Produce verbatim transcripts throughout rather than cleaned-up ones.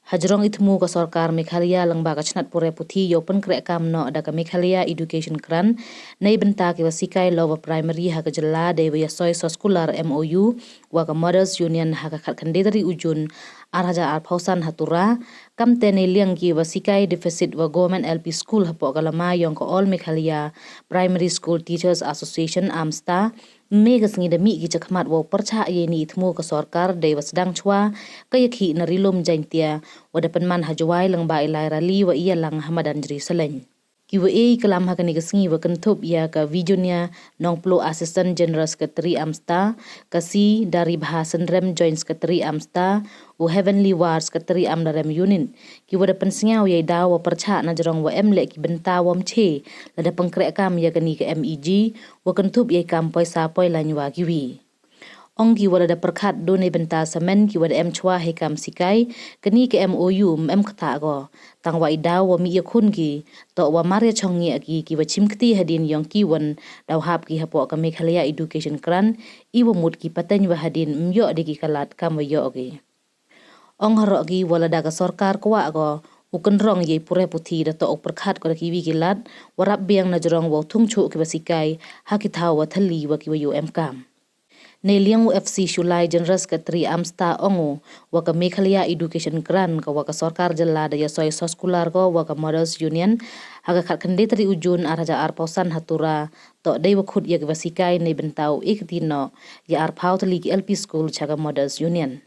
Hajrong i thmu ka sorkar Meghalaya lyngba ka chnat pure puthi yow pynkreh kam noh da ka Meghalaya Education Grant, neibynta ki wa sikai lower primary ha ka jylla dei wa ya soi soskular M O U wa ka Mothers Union ha ka khatkhyndai tarik u Jun ar hajar arphaw san ha Tura, kamte neiliang ki wa sikai deficit wa Government L P School hapoh ka lama yong ka All Meghalaya Primary School Teachers Association, AMSTA, me ka sngi da mih ki chakhmat wow pyrchah ya ini i thmu ka sorkar dei wa sdang chwa ka yakhih na Ri-loom Jaiñtia, wa da pynman ha Jowai lyngba i lai rally wa i yalang ha madan Jri Saleng. Ki wa e i klam ha kani ka sngi wa kynthup ya ka Virginia Nongpluh, Assistant General Secretary AMSTA, ka C Daribha Synrem, Joint Secretary AMSTA, u Heavenly War, Secretary Amlarem Unit, ki wa da pynsngew ya i daw wa pyrchah na jrong wa em leh ki bynta wa mche lada pynkreh kam ya kani ka M E G, wa kynthup ya i kam poisa poilain wa kiwi. Ong ki wa lada pyrkhat du neibynta samen ki wa da em chwa hei kam sikai, kani ka M O U ym em kata ko. Tang wa i daw wa mih yakhun ki, toh wa mar yachong ngiah ki, ki wa chim kti hadien yong ki wan daw hap ki hapoh ka Meghalaya Education Grant, i wa mut ki pateng wa hadien ym yoh de ki ka lad kam wa yoh ki. Ong haroh ki wa lada ka sorkar kwah ko u kynrong ya i pure puthi, da toh u pyrkhat ko da kiwi ki lad wa rap biang na jrong wow thung chuh ki wa sikai ha ki thaw wa thylli wa ki wa yoh em kam. Neiliang u F C Shullai, General Secretary AMSTA, ong u wa ka Meghalaya Education Grant ka wa ka sorkar jylla da ya soi soskular ko wa ka Mothers Union ha ka khatkhyndai tarik u Jun ar hajar arphaw san ha Tura, toh dei wa khut ya ki wa sikai neibynta u e kti noh ya arphaw tylli ki L P school cha ka Mothers Union.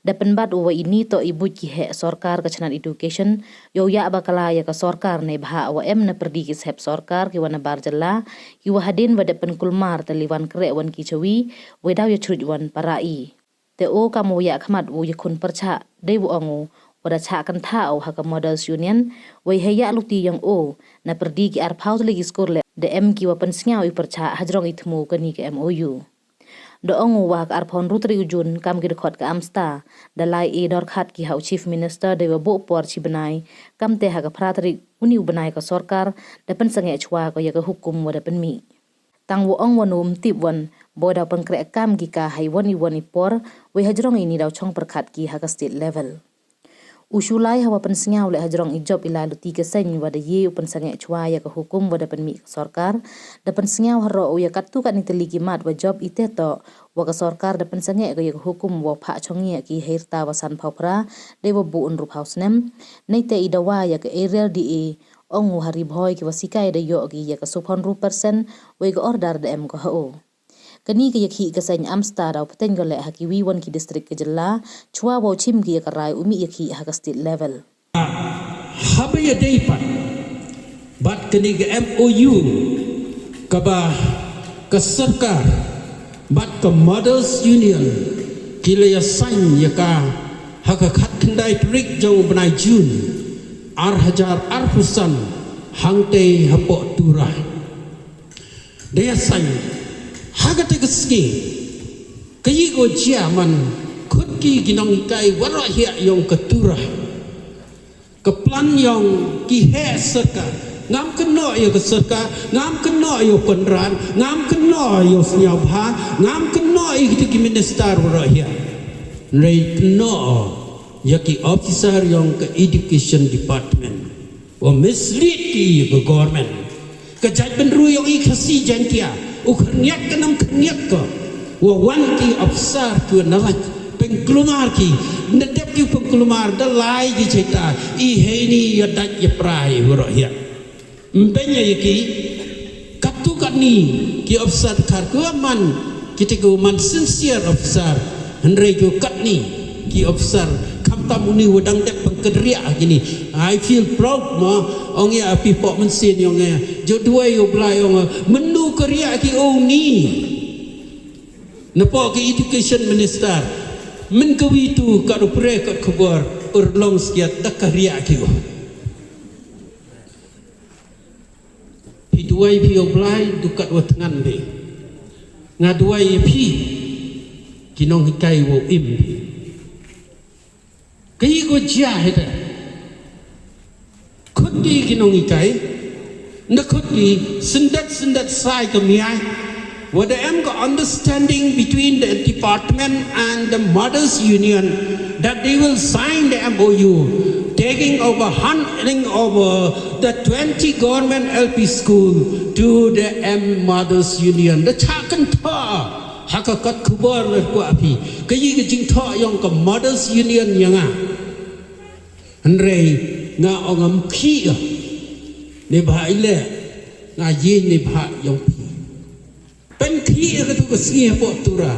Da pynbat u wa ini toh i buit ki heh sorkar ka chnat education, yow yah bakla ya ka sorkar neibhah wa em na pyrdi ki sep sorkar ki wa na bar jylla, ki wa hadien wa da pynkulmar tylli wan kreh wan ki chawi, wei daw ya chruit wan para i. Te o kam u yah khmat u yakhun pyrchah, dei wa ong u wa da chah kynthah u ha ka Mothers Union, wei hei yah luti yong u na pyrdi ki arphaw tylli ki skur leh da em ki wa pynsngew i pyrchah hajrong i thmu kani ka M O U. Da ong u wa ha ka arphaw ynru tarik u Jun kam ki dkhot ka AMSTA da lai e dorkhat ki ha u Chief Minister dei wa buh por chi bnai, kamte ha ka phra tarik uni u bnai ka sorkar da pynsangeh chwa ko ya ka hukum wa da pynmih. Tang wa ong wa nu ym tip wan boi daw pynkreh kam ki ka hei wan i wan i por, wei hajrong ini daw chong pyrkhat ki ha ka state level. U Shullai hawa pynsngew leh hajrong i jop i lai luti ka seng wa da ye u pynsangeh chwa ya ka hukum wa da pynmih ka sorkar, da pynsngew haroh u ya katto katni tylli ki mat wa jop i te toh wa ka sorkar da pynsangeh ko ya ka hukum wa phah chong ya ki hei rta wa sanphaw phra dei wa buh ynruphaw snem. Neite i dawa ya ka Ariel D A, ong u ha Ri Bhoi ki wa sikai da yoh ki ya ka sophaw ynru percent, wei ka order da em ko ha u. Kani ka yakhih ka seng AMSTA daw pateng ko leh ha kiwi wan ki district ka jylla, chwa wow chim ki ya ka rai u mih yakhih ha ka state level. Haba ya dei pat, bad kani ka M O U, kaba ka sorkar bad ka Mothers Union ki la ya sign ya ka ha ka khatkhyndai tarik jong u bnai Jun ar hajar arphaw san, hangtei hapoh Tura. Da ya sign ha kata ka sngi, ka yi ko jia man khut ki ki nonghikai waroh hiah yong ka Tura. Ka plan yong ki heh sorkar, ngam kynnoh ya ka sorkar, ngam kynnoh ya u Conrad, ngam kynnoh ya u Sniawbha, ngam kynnoh ya kita ki minister waroh hiah. Nrei kynnoh ya ki officer yong ka education department wa mislead ki ya ka government. Ka jaitbynru yong i Khasi Jaiñtia, u khyrniat ka nam khyrniat ko, wa wan ki officer ki wa nalait, pynkulmar ki, na dep ki pynkulmar, da lai ki chaita, i heini ya dait ya prai waroh hiah. Ym beiñ ya ki, katto katni ki officer khar ko man, kita ko man sincere officer, hynrei ko katni ki officer, khamtam uni wa dang dep pynkynriah kini. I feel proud mo, ong ya phi poh mynsiem yong nga. Jooh duwai u Blai ong, mynnu ka riah ki uni. Napoh ki education minister, mynkawi tu ka ru pre ka khubor, urlong skiat da ka riah ki u. Phi duwai phi u Blai, du kat wa thngan be. Nga duwai phi, ki nonghikai wow im. Ka yi ko jia hita. Khut ki ki nonghikai, na khut ki syndat syndat sai ka miai. Wa da em ka understanding between the department and the Mothers Union that they will sign the M O U, taking over, handing over the twenty government L P school to the M Mothers Union. Da chah kynthoh ha ka kot khubor le kwah phi. Ka yi ka jingthoh yong ka Mothers Union ya nga. Hynrei nga ong ngam khih, neibhah i leh nga yi neibhah yong phi. Pynkhih ka tu ka sngi hapoh Tura.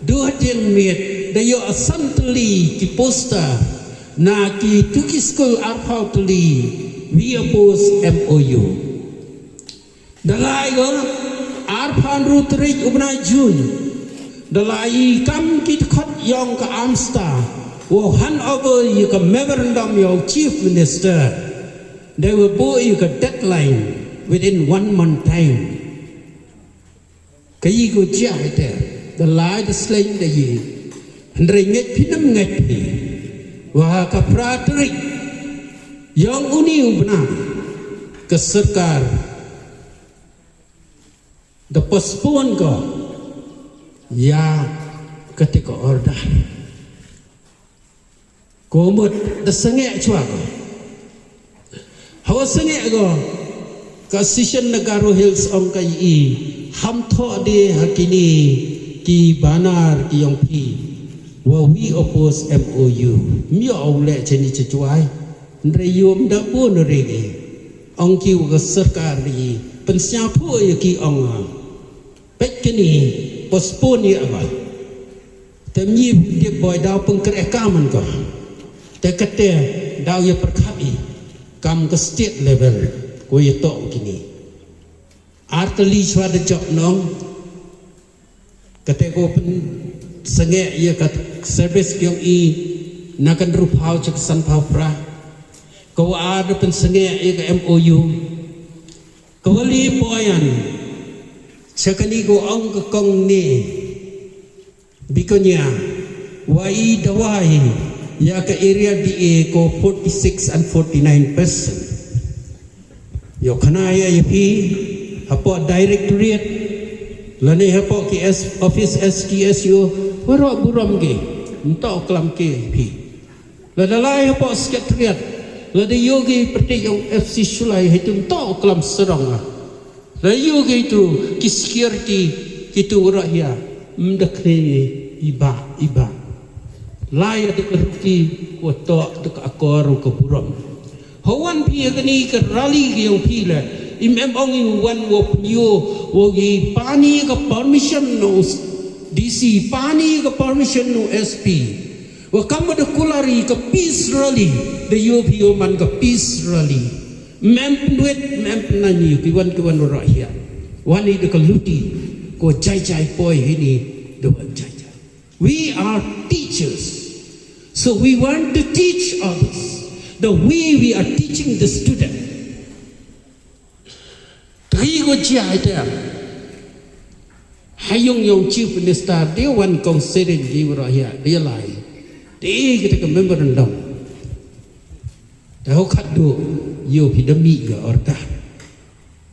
Du hadien miet da yoh san tylli ki poster na ki tu ki skul arphaw tylli, "We oppose M O U." Da lai ko arphaw ynru tarik u bnai June. Da lai i kam ki dkhot yong ka AMSTA wow hand over ya ka memorandum ya u Chief Minister. They will put ya ka deadline within one month time. Ka yi ko jia ite, da lai da sleng da yi. Hynrei ngeit phi nam ngeit phi, wa ka phra tarik yong uni u bnai ka sorkar da postpone ko ya kate ka order. Ko mut da sangeh chwa ko. Hawa sangeh ko, ka Association na Garo Hills ong ka i, ham thoh de ha kini ki banner ki yong phi wa "We oppose M O U". Myo au le chani chachwai. Hynrei yom da bun rege. Ong ki wa ka sorkar ri pynsñiawthooh ya ki ong ha. Peit kini, postpone ya ba. Te mi dep boi daw pynkreh ka man ko. Te kate daw ya pyrkhat i kam ka state level ko ya toh kini. Ar tylli chwa da jop nong. Kate ko pynsangeh ya ka service ki yong i na ka ynru phaw cha ka san phaw phra. Ko ar da pynsangeh ya ka M O U. Ka wali poyan cha kani ko ong ka kong ni Bikonia, wa i dawai ya ka area D A ko forty-six and forty-nine percent. Yow khana ya ya phi, hapoh directorate, lane hapoh ki S-, office S D S U, waroh burom ki, ym toh klam ki ya phi. Lada lai hapoh secretariat, lada yoh ki pyrthei yong F C Shullai, heitu ym toh klam sarong ah. Lada yoh ki tu, ki security, ki tu waroh ya, ym da khnang i ba, i ba. Lai ya da ka ruki, wa toh da ka akor, wa ka burom. Hawan phi ya kani ka rally ki yong phi le, im em ong i wan wa pynyoh, wa ki pani ka permission no D C, pani ka permission no S P. Wa kam wa da kular i ka peace rally, da yoh phi yoh man ka peace rally. Ym em pynwit, ym em pynanyi, ki wan, ki wan waroh ya. Wan i da ka luti, ko jai jai poi hini, da wan jai jai. We are teachers. So we want to teach others the way we are teaching the student. Te ko jia ite. Ha yung yong Chief Minister, de wan kong seren de waroh ya, de lai. De kita ka memorandum. Te ho khatduh, yoh phi da mih ya order.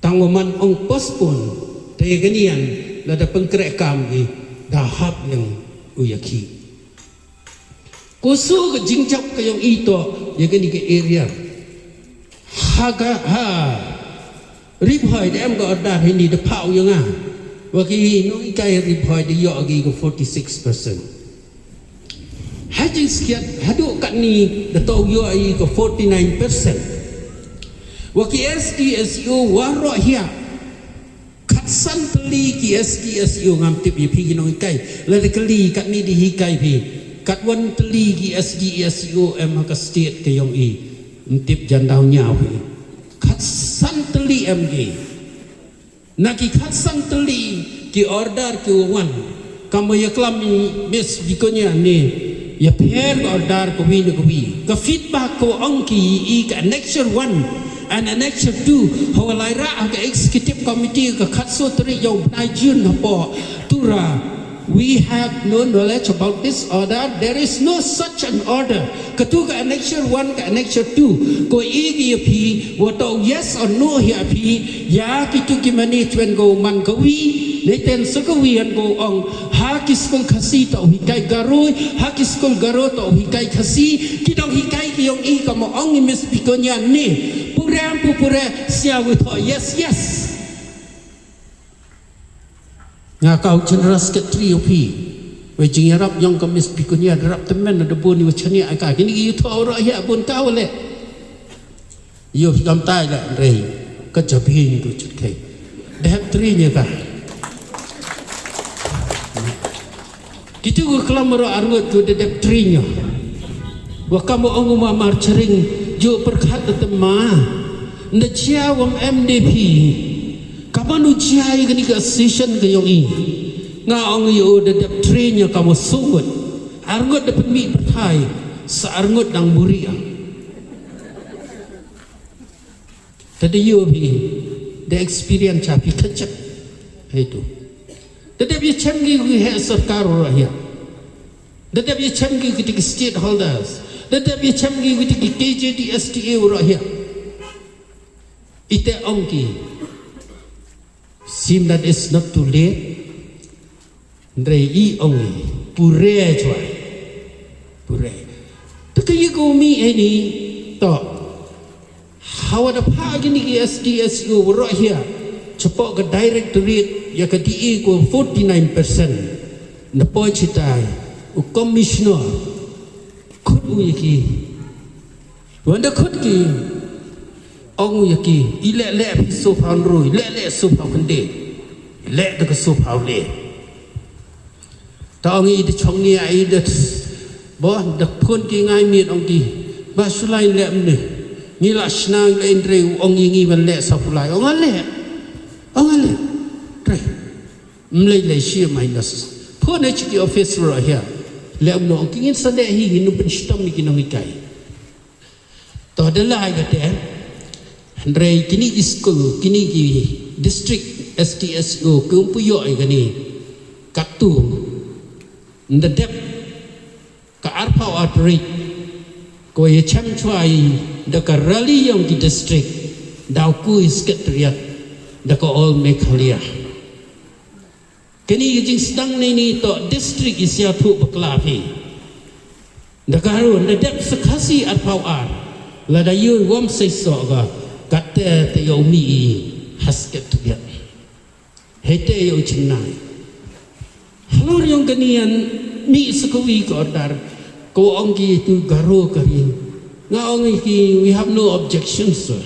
Tang wa man ong postpone, te ya kani yan, lada pynkreh kam ki, da hap yang u ya ki. Ko su ka jingjop ka yong i toh, ya kani ka area. Ha ka, ha. Ri Bhoi da em ka order hini da phaw ya nga. Wa ki nonghikai Ri Bhoi da yoh ki ka forty-six percent. Ha jingskhiat, haduh katni da toh yoh i ka forty-nine percent. Wa ki S D S U waroh ya. Khatsan tylli ki S D S U, ngam tip ya phi ki nonghikai. Lada kylli katni da hikai phi. Katwan tylli ki S D S U em ha ka state ka yong i. Ym tip jan daw ñiaw phi. Khatsan tylli em ki. Na ki khatsan tylli ki order ki wa wan. Kam wa ya klam i Miss Bikonia ni, ya pher ka order ka wi na ka wi. Ka feedback ka wa ong ki i ka annexure one and annexure two, ha wa lai rah ha ka executive committee ka khatsoo tarik yong u bnai June hapoh Tura. We have no knowledge about this order. There is no such an order. Katu ka annexure one, ka annexure two. Ko i ki ya phi, wa to yes or no ya phi, ya kitu ki mane chwen ko man ka wi, ne ten sa ka wi han ko ong, ha ki skul Khasi to hikai Garo, ha ki skul Garo to hikai Khasi, ki dong hikai ki yong i ka mo ong i Miss Begonia ne. Pura pu pura sia wi to yes, yes. Nga ka u General Secretary u phi. Wei jingyarap yong ka Miss Begonia, da rap temen da bun i wa chania ka. Kini ki yu tho ro ya bun ka wa le. Yu phi kam tai le rei. Ka jabi ni tu chut kai. Da hep tri ni ka. Kitu ka klam ro arngut tu da dep tri ni. Wa kam ong u ma Mar Chering, ju perkhat da tema. Nda chia wam M D P. Kaban u chia i kani ka session ka yong i. Nga ong i u da dep train ya ka mo sungut. Arngut da pynmih pyrthai, sa arngut dang buri ya. Te da yu phi, da experience cha phi kachak. Hei tu. Da dep ya chem ki ki he sorkar ro ya. Da dep ya chem ki ki stakeholders. Da dep ya chem ki ki K J D S T A ro ya. Ite ong ki. Seem that it's not too late. Ndrei i ong i. Pure chwa. Pure. Te ka yi ko mi e ni. To. Hawa da pha kini ki S D S E O ro ya. Chapoh ka directorate ya ka D A ko forty-nine percent. Na poi chitai. U commissioner. Khut u ya ki. Wanda khut ki, ong u ya ki, i le le phi so phaw nru, i le le so phaw khynde, i le da ka so phaw le. Ta ong i da chong ni ai da, bo, da phun ki ngai miet ong ki, ba sulai le mne, ngi la shnang le indre u ong i ngi ban le sa pulai, ong a le, ong a le, tre. Mlei lei shi minus. Phone chi ki office ro ya. Le um no ki ngin sa le hi ngin u pynshitom ki nong ikai. To da lai ka te. Hynrei kini ki school, kini ki district S T S O, ki um pu yo i kani. Katu. Nda dep. Ka arphaw ar tarik, ko ya chem chwa i da ka rally yong ki district, daw ku i secretariat, da ka All Meghalaya. Kani ka jingsdang nei ni to district i sia thu bakla phi. Da ka ru, da dep sa Khasi arphaw ar, la da yu wam sei so ka, kate te yo mi i ha secretariat. Hei te yo chingnai. Halor yong kani an mi sa kawi ka order. Ko ong ki tu Garo ka ri. Nga ong ki, we have no objections, sir.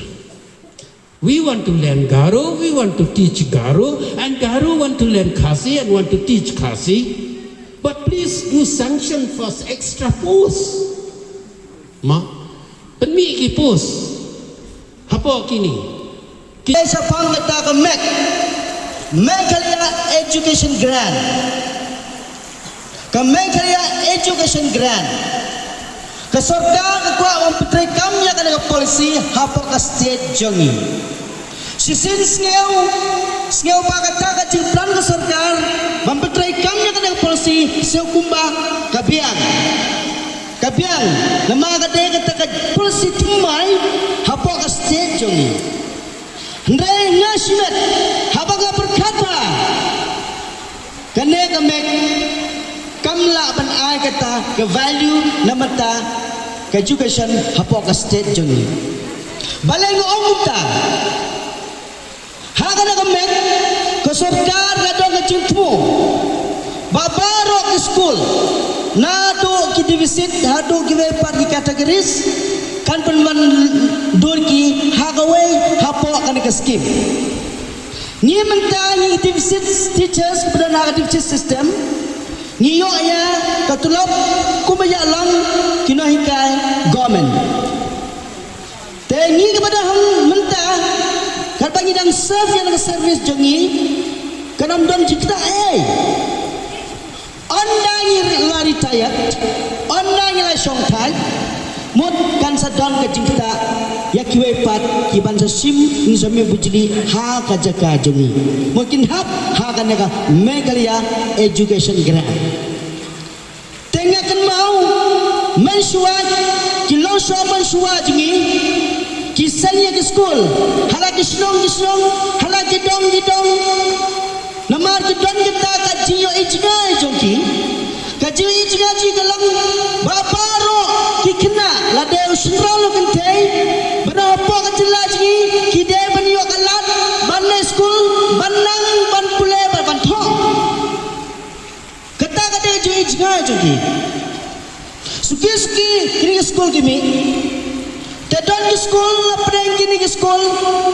We want to learn Garo, we want to teach Garo, and Garo want to learn Khasi and want to teach Khasi. But please do sanction for extra post. Ma, pynmih ki post. Hapoh kini. Ki sa pang kata ka MEG. Meghalaya Education Grant. Ka Meghalaya Education Grant. Ka sorkar ka kwah ban pyntrei kam ya kane ka policy hapoh ka state jong i. Shisien sngew, sngew ba kata ka jingplan ka sorkar ban pyntrei kam ya kane ka policy, sngew kumba ka biang. Ka biang, namar ka dei kata ka policy thymmai hapoh ka state jong i. Hynrei nga shimet, haba nga pyrkhat ba kane ka MEG kam lah ban ai kata ka value na bynta ka education hapoh ka state jong i. Balei nga ong kumta? Ha kane ka MEG, ka sorkar ka don ka jingthmu ba baroh ki school, naduh ki deficit haduh ki wei pat ki categories, kan pynman dur ki ha kawei hapoh kane ka scheme. Ngi mynta ngi deficit teachers, ki ba don ha ka deficit system, ngi yoh ya ka tulop kum ba ya lang ki nonghikai government. Te ngi ki ba don mynta, katba ngi dang serve ya ka service jong ngi, kan ym don jingkyrdan ei. Ynda ngi la retired, ynda ngi la shong thait, Mut kan sa don ka jingktah ya kiwei pat ki ban sa shim ni sa mi bujli ha ka jaka jong ngi. Mut kin hap ha kane ka Meghalaya Education Grant. Te nga kynmaw, mynshuwa, ki longshuwa mynshuwa jong ngi, ki seng ya ki skul, ha la ki shnong ki shnong, ha la ki dong ki dong. Namar ki don kita ka jingyoh i jngai jong ki. Ka jingyoh i jngai jong ki ka long ba baroh ki khynnah, lada u shynrang u kynthei, baroh hapoh ka jylla jong ngi, ki dei ban yoh ka lad ban leh skul, ban nang, ban pule, ban, ban thoh. Kata ka dei ka jingyoh i jngai jong ki. Suki suki kini ki skul ki mih. Te don ki skul, hapdeng kini ki skul,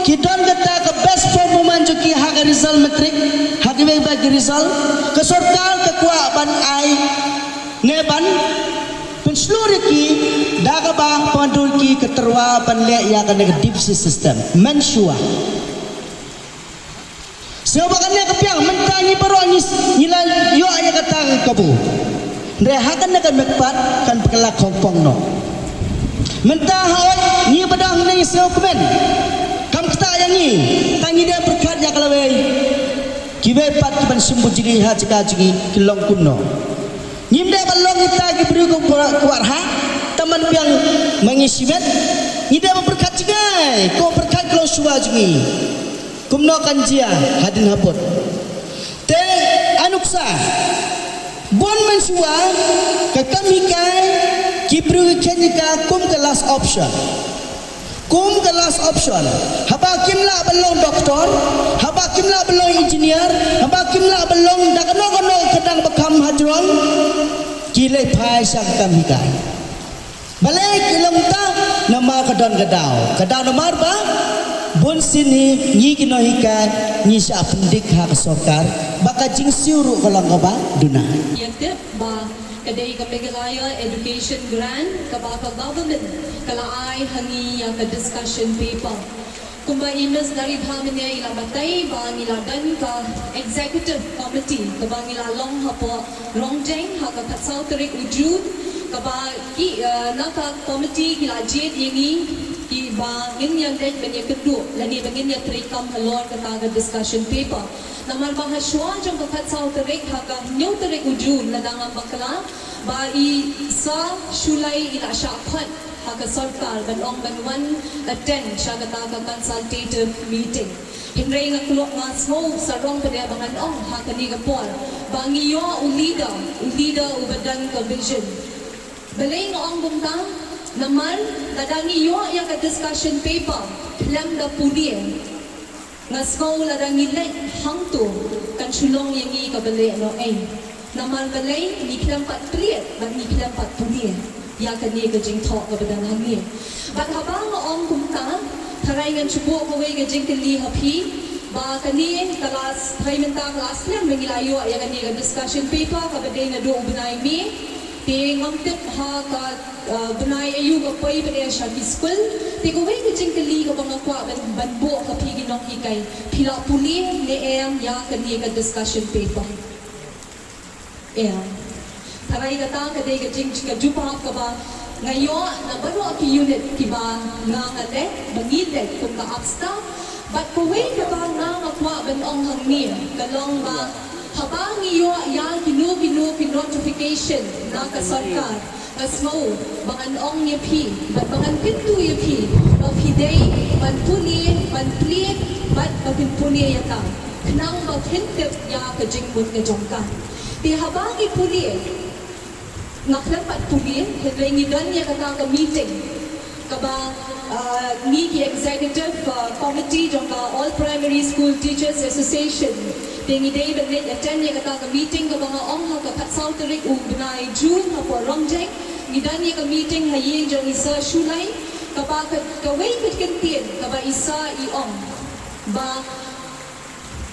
ki don kata ka best performance jong ki ha ka result matric, ha kiwei pat ki result. Ka sorkar ka kwah ban ai, ne ban pynshlur ya ki da kaba pyndur ki ka tyrwa ban leh ya kane ka D B C system. Mynshuwa. Sngewbha kane ka biang, mynta ngi baroh ngi, ngi la yoh ya kata ka kabu. Hynrei ha kane ka mihpat kan pynkylla khongpong noh. Mynta hoi ngi ba dang ngi sngewkmen. Kam ktah ya ngi, tang ngi dei pyrkhat ya ka lawei. Kiwei pat ki ban shim bujli ha jaka jong ngi ki long kumno. Ngim dei ban long kita ki briew ka kwah, kwah ha, tang man biang ma ngi shimet. Ngi dei ban pyrkhat jngai, ko pyrkhat ka longshuwa jong ngi. Kumno kan jia hadien habud. Te, a nuksa, bun mynshuwa, ka kam hikai, ki briew ki khein ya ka kum ka last option. Kum ka last option. Haba kim lah ban long doctor, haba kim lah ban long engineer, haba kim lah ban long da kano kano ka dang ba kham hajrong, ki leh phai sha ka kam hikai. Balei ki long ta, namar ka don ka daw. Ka daw namar ba, bun sien hi, ngi ki nonghikai, ngi shah pyndik ha ka sorkar, ba ka jingsiew ruh ka long kaba duna. Ya tip ba, ka dei ka Meghalaya Education Grant, kaba ka government, ka la ai ha ngi ya ka discussion paper. Kumba i Miss Daridha mynne i la batai ba ngi la don ka executive committee, kaba ngi la long hapoh Rongjeng ha ka khatsaw tarik u June, kaba ki, eh, na ka committee ki la jied ya ngi, ki ba ngin ïa leit ban ïa kynduh, lane ba ngin ïa treikam halor kata ka discussion paper. Namar ba ha shuwa jong ka khatsaw tarik ha ka hynñiew tarik u June, lada ngam bakla, ba i Sir Shullai i la shah khot ha ka sorkar ban ong ban wan attend sha kata ka consultative meeting. Hynrei nga kloi, nga sngew sarong pat de ba ngan ong ha kane ka por ba ngi ïoh u leader, u leader uba don ka vision. Balei nga ong kumta? Namar lada ngi ïoh ïa ka discussion paper khlem da pule, nga sngew lada ngi leit hangto kan shu long ïa ngi kaba leh noh ei. Namar balei? Ngi khlem pat plie bad ngi khlem pat pule ïa kane ka jingthoh kaba dang hangne. Bad haba nga ong kumta, tharai ngan shu buh kawei ka jingkylli ha phi, ba kane ka la, tharai mynta ka la slem ba ngi la ïoh ïa kane ka discussion paper kaba dei naduh u bnai May. Te ngam tip ha ka, uh, bnai aïu ka poi pat de sha ki skul. Te kawei ka jingkylli kaba nga kwah ban, ban buh ha phi ki nonghikai, phi la pule ne em ïa kane ka discussion paper? Em. Tharai kata ka dei ka jing, ka jubab kaba nga ïoh na baroh ki unit kiba nga, nga leh, ba ngi leh kum ka APSTA. Bad kawei kaba nga, nga kwah ban ong hangne ka long ba haba ngi ïoh ïa kino kino ki notification na ka sorkar, nga sngew ba ngan ong ïa phi bad ba ngan kyntu ïa phi ba phi dei ban pule, ban plie bad ba phin pule ïa ka, khnang ba phin tip ïa ka jingmut ka jong ka. Te haba ngi pule, nga khlem pat pule, hynrei ngi don ïa kata ka meeting kaba, ah, ngi ki executive, ah, committee jong ka All Primary School Teachers Association. Te ngi dei ban leit attend ïa kata ka meeting kaba nga ong ha ka khatsaw tarik u bnai June hapoh Rongjeng. Ngi don ïa ka meeting ha ïing jong i Sir Shullai, kaba ka, kawei ka kyntien kaba i Sir i ong ba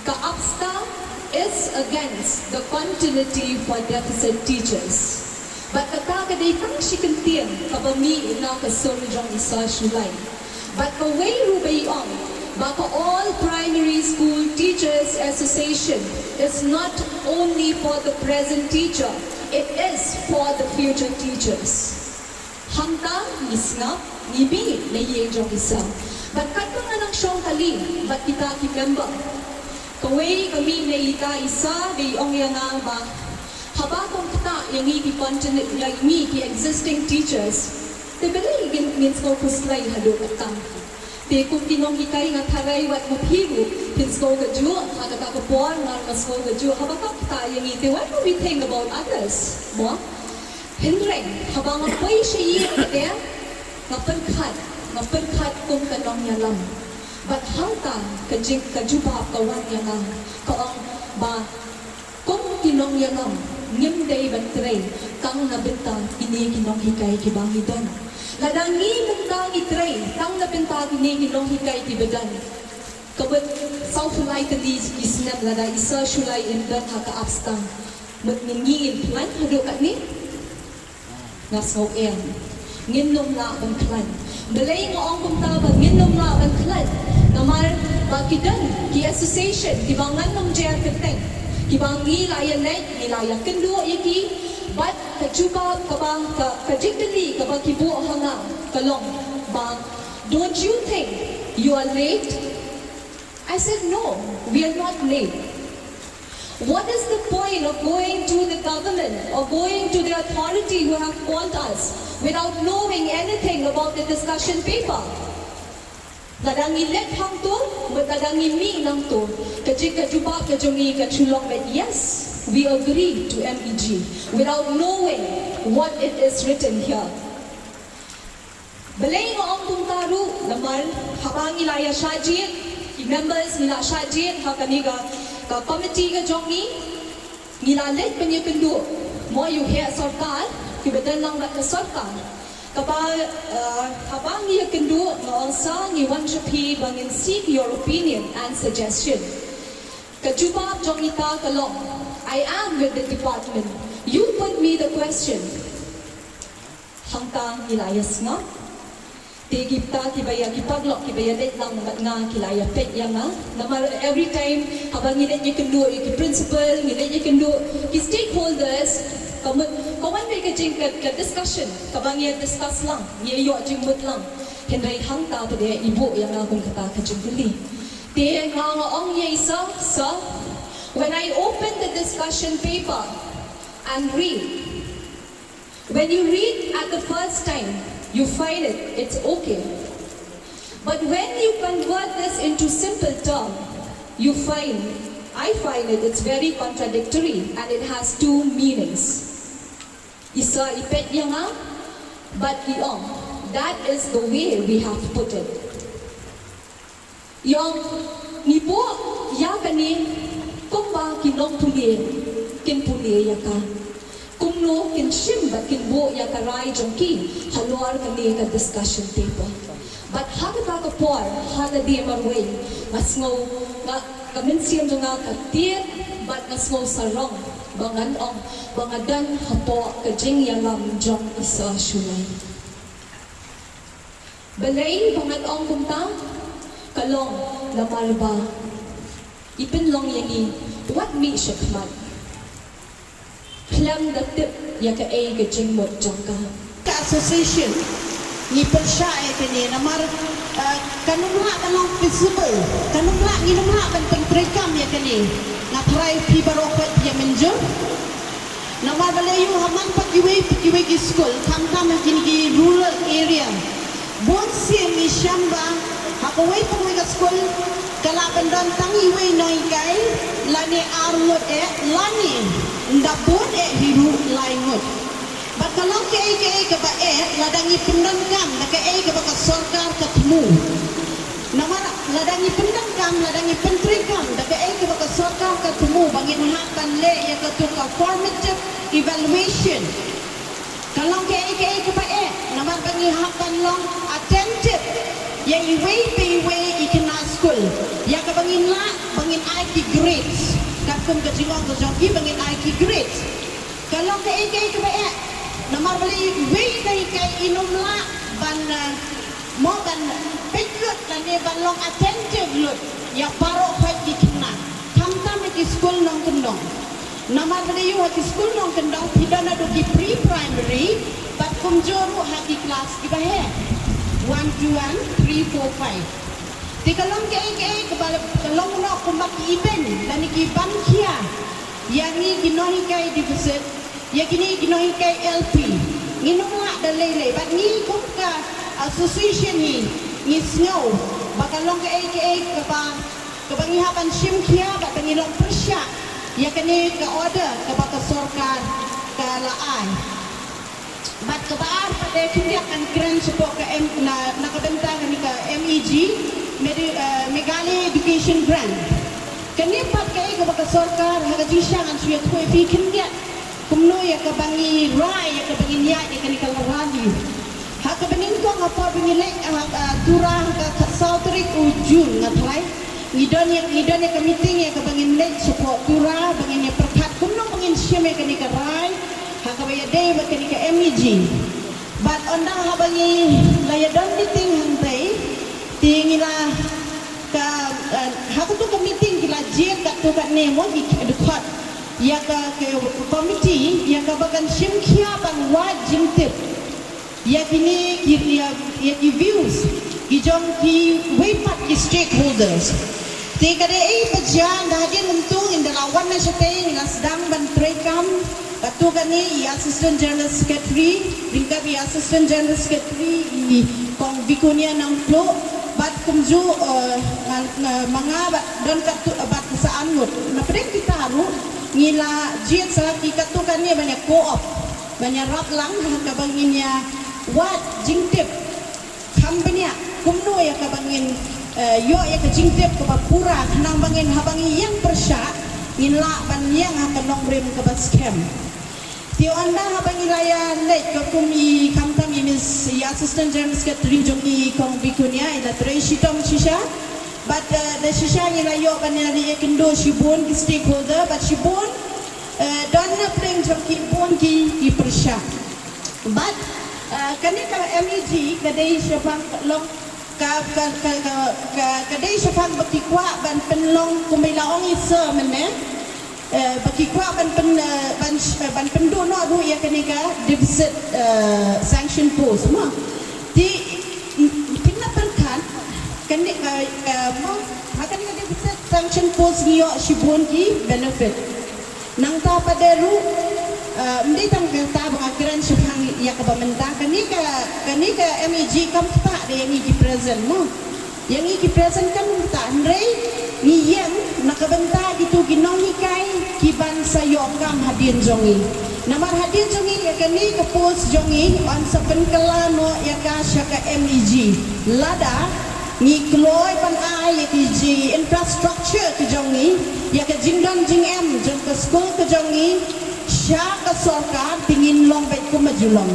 ka APSTA is against the continuity for deficit teachers. Bad kata ka dei tang shi kyntien kaba mih na ka sur jong i Sir Shullai. Bad kawei ruh ba i ong ba ka All Primary School Teachers Association is not only for the present teacher, it is for the future teachers. Hangta i sngap, ngi mih na i jong i sa. Bad katba nga nang shong kali bad kita ki member, kawei ka mih na ita i sa, dei ong ya nga ba haba kong ktah ya ngi ki continu-, ya ngi ki existing teachers, te balei ngin, ngin sngewkhuslai haduh kattang. Te kum ki nonghikai nga tharai wat ma phi ruh phin sngew kajuh ha kata ka por, nga nga sngew kajuh haba kong ktah ya ngi, te what do we think about others? Mo? Hynrei haba nga poi sha i te, nga pynkhait, nga pynkhait kum ka nongïalam. Bad hangta ka jing, ka jubab ka wan ya nga, ka ong ba kum ki nongïalam, ngim dei ban trei tang na bynta kine ki nonghikai kiba ngi don. Lada ngi mynta ngi trei tang na bynta kine ki nonghikai kiba don, ka mut saw phaw lai tylli ki snem lada i sa shu lai im don ha ka Apsang, mut ngin ngi im plan haduh katni? Nga sngew em. Ngin nym lah ban khlaiñ. Balei nga ong kumta ba ngin nym lah ban khlaiñ? Namar ba ki don ki association kiba ngan nym jer kyrteng, kiba ngi la ïaleit, ngi la ïakynduh ïa ki, bad ka jubab kaba, ka, ka jingkylli kaba ki buh ha nga ka long ba, "Don't you think you are late?" I said, "No, we are not late." What is the point of going to the government or going to the authority who have called us without knowing anything about the discussion paper? Lada ngi leit hangto, bad lada ngi mih nangto, ka jing ka jubab ka jong ngi ka shu long ba, "Yes, we agree to M E G," without knowing what it is written here. Balei nga ong kumta ruh, namar haba ngi la ïa shah jied, ki members ngi la shah jied ha kani ka, ka committee ka jong ngi, ngi la leit ban ïakynduh, mo, ïa u heh sorkar, kiba don lang bad ka sorkar. Kaba, eh, haba ngi ïakynduh, nga ong sa ngi wan sha phi ba ngin seek your opinion and suggestion. Ka jubab jong ita ka long, "I am with the department. You put me the question." Hangta ngi la ïa sngap. Te kita kiba ïa, ki paralok kiba ïaleit lang bad nga ki la ïa peit ïa nga. Namar every time haba ngi leit ïakynduh ïa ki principal, ngi leit ïakynduh ki stakeholders, ka mut, ka wan beit ka jing ka, ka discussion, kaba ngi ïa discuss lang, ngi ïa ïoh jingmut lang. Hynrei hangta pat de i buh ïa nga kum kata ka jingkylli. Te nga nga ong ïa i sir, "Sir, when I open the discussion paper and read, when you read at the first time, you find it, it's okay. But when you convert this into simple term, you find, I find it, it's very contradictory and it has two meanings." I sir i peit ïa nga, bad i ong, "That is the way we have put it." I ong, ngi buh ïa kane kumba ki nongpule kin pule ïa ka. Kumno kin shim bad kin buh ïa ka rai jong ki halor kane ka discussion paper. Bad ha kata ka por, ha lade marwei, nga sngew, nga, ka mynsiem jong nga ka tied, bad nga sngew sarong ba ngan ong ba nga don hapoh ka jingïalam jong i sir shuwa. Balei ba ngan ong kumta? Ka long namar ba i pynlong ïa ngi wat mih shakhmat khlem da tip ïa kaei ka jingmut jong ka. Ka association, ngi pyrshah ïa kane namar, eh, kan ym lah ban long feasible, kan ym lah, ngin ym lah ban pyntreikam ïa kane. Nga tharai phi baroh phi ïa mynjur. Namar balei u ha man pat kiwei, kiwei ki school, khamtam ha kini ki rural area. Bun sien ngi shem ba ha kawei pa kawei ka school, ka la pyndon tang iwei nonghikai, lane ar ngut eh, lane ynda bun eh hi ruh lai ngut. Bad ka long kaei kaei kaba eh, lada ngi pyndonkam da kaei kaba ka sorkar ka thmu. Namar lada ngi pyndonkam, lada ngi pyntreikam da kaei kaba ka sorkar ka thmu ba ngin hap ban leh ïa katu ka formative evaluation. Ka long kaei kaei kaba eh, namar ba ngi hap ban long attentive ïa iwei pa iwei i khynnah school, ïa kaba ngin lah ba ngin ai ki grades. Katkum ka jingong ka jong ki ba ngin ai ki grades. Ka long kaei kaei kaba eh, namar balei iwei nonghikai in ym lah ban, eh, mo ban peit lut lane ban long attentive lut ïa baroh khoit ki khynnah, khamtam ïa ki school nongkyndong. Namar wa da yoo ha ki school nongkyndong phi don nadooh ki pre-primary, bad kumjuh ruh ha ki class ki baheh, one to one, three, four, five. Te ka long kaei kaei kaba, ka long noh kumba ki event, lane ki ban khia ya ngi ki nonghikai deficit, ya kini ki nonghikai L P. Ngi nongleh da lei lei, bad ngi kum ka association hi, ngi sngew ba ka long kaei kaei kaba, kaba ngi hap ban shim khia, bad ba ngi long pyrshah ya kani ka order kaba ka sorkar ka la ai. Bad kaba ar pat de khyndiat kan kren shapoh ka M-, na, na ka bynta kani ka M E G, Medi-, eh, Meghalaya Education Grant. Kani pat kaei kaba ka sorkar, ha ka jingshisha ngan shu ya thwai phi khyndiat kumno ya kaba ngi rai, ya kaba ngi niad ya kani ka rally. Ha kaba nyngkong, ha por ba ngi leit ha, ah, Tura ha ka khatsaw tarik u June, nga tharai, ngi don ya, ngi don ya ka meeting ya kaba ngin leit shapoh Tura, ba ngin ya pyrkhat kumno ba ngin shim ya kani ka rai, ha kaba ya dei bad kani ka M E G. Bad ynda haba ngi la ya don meeting hangtei, te ngi la ka, eh, ha katu ka meeting ki la jied katu katne mo ki dkhot ya ka, ka committee ya kaba kan shim khia ban wad jingtip ya kini ki, ya, ya ki views ki jong kiwei pat ki stakeholders. Te ka dei i ba jia, ynda hadien mynta ngi da la wan na shatei, ngi la sdang ban treikam. Katu kani i Assistant General Secretary, ryngkat i Assistant General Secretary i Kong Bikunia Nangtluh, bad kumjuh, eh, nga, nga, ma nga bad don katu, bad sa ar ngut. Na pdeng kita ruh ngi la jied sa ki katu kani ban ya co-op, ban ya rap lang ha kaba ngin ya wad jingtip kham bniah kumno ya kaba ngin, eh, yoh ya ka jingtip kaba pura, khnang ba ngin haba ngi ïeng pyrshah, ngin lah ban ïeng ha ka nongrim kaba skhem. Te ynda haba ngi la ya leit ka kum i, khamtam i Miss, i Assistant General Secretary jong i Kong Bikunia, i la trei shitom shisha. Bad, eh, da shisha ngi la yoh ban ya leit kynduh shibun ki stakeholder, bad shibun, eh, don na pdeng jong ki bun ki, ki pyrshah. Bad, eh, kani ka M E G ka dei shaphang long ka, ka, ka, ka, ka, ka dei shaphang ba ki kwah ban pynlong kumba i la ong i sir mynne, eh, ba ki kwah ban pyn, eh, ban sh-, eh, ban pynduh noh ruh ya kani ka deficit, eh, sanction post, mo. Te, mm, pynna pyrkhat, kani ka, ka, mo, ha kani ka deficit sanction post ngi yoh shibun ki benefit. Nangta pat de ruh, eh, ym dei tang kata ba nga kren shaphang ya kaba mynta, kani ka, kani ka M E G kam ktah de ya ngi ki present, mo. Ya ngi ki present kam ktah, hynrei ngi ïeng na ka bynta kitu ki nonghikai ki ban sa yoh kam hadien jong ngi. Namar hadien jong ngi ya kani ka post jong ngi yn sa pynkylla noh ya ka sha ka M E G. Lada ngi kloi ban ai ya ki ji infrastructure ki jong ngi, ya ka jingdon jingem jong ka school ka jong ngi sha ka sorkar, te ngin long beit kumba ju long.